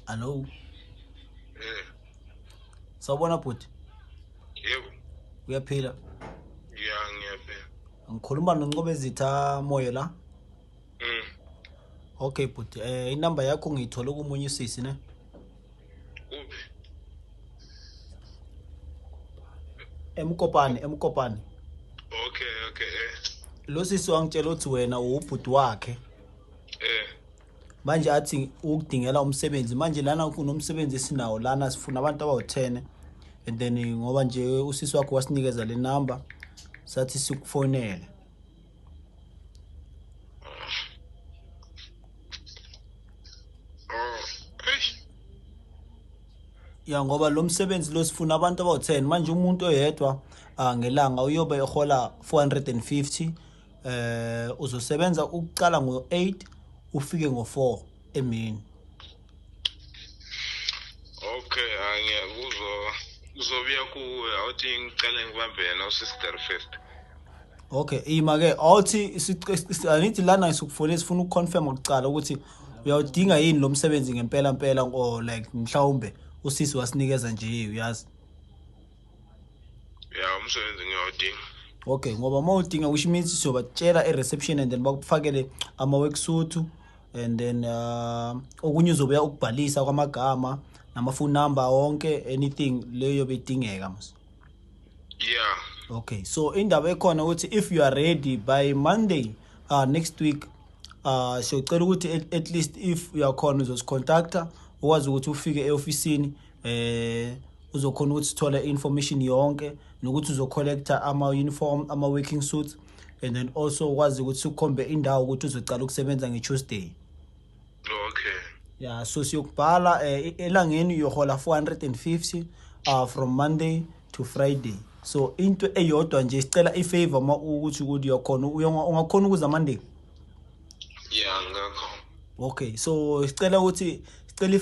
Allo. Eh. Sawubona bhuti. Yebo. Uyaphila? Ya, ngiyaphila. Ngikhuluma noNqobezitha Moyo la. Okay bhuti, inamba yakho ngiyithole komunye usisi ne? Kuphi? Emkopane, Emkopane. Okay, eh. Lo sisi wangitshela ukuthi wena uwubhuti wakhe. Eh. Manje athi ukudingela umsebenzi. Manje lana kunomsebenzi esinawo lana, sifuna abantu abawu-10, and then ngoba nje usisi wakho wasinikeza le number, sathi sikufonele. Oh, eish. Ya, ngoba lo msebenzi lo sifuna abantu abawu-10. Manje umuntu oyedwa ngelanga uyobe ehola 450. Uzosebenza ukuqala ngo-8 ufike ngo-4 emini. Okay, angiyakuzwa. Uzobuya kuwe, awuthi ngicale ngibambe yena usister first. Okay, ima ke, awuthi angithi lana sikufonela, sifuna ukuconfirm kuqala ukuthi uyawudinga yini lo msebenzi ngempela mpela, or like mhlawumbe usisi wasinikeza nje, uyazi. Ya, umsebenzi ngiyawudinga. Okay, ngoba uma udinga, which means siyobatshela e-reception and then bakufakele ama-worksuit, and then okunye uzobuya ukubhalisa kwamagama nama-phone number wonke, anything leyo bedingeka mos. Yeah. Okay, so indaba ekhona ukuthi if you are ready by Monday next week, siyocela ukuthi at least if uyakhona uzosicontacta, ukwazi ukuthi ufike e-ofisini, uzokhona ukuthi sithole information yonke nokuthi uzocollecta ama-uniform, ama-working suits, and then also ukwazi ukuthi sikukhombe indawo ukuthi uzocala ukusebenza nge-Tuesday. Okay. Yeah, so siyokubhala elangeni uyohola 450 from Monday to Friday. So into eyodwa nje sicela ifavor, ma ukuthi uyakhona, ungakhona ukuza Monday? Yeah, ngakho. Okay, so sicela ukuthi sicela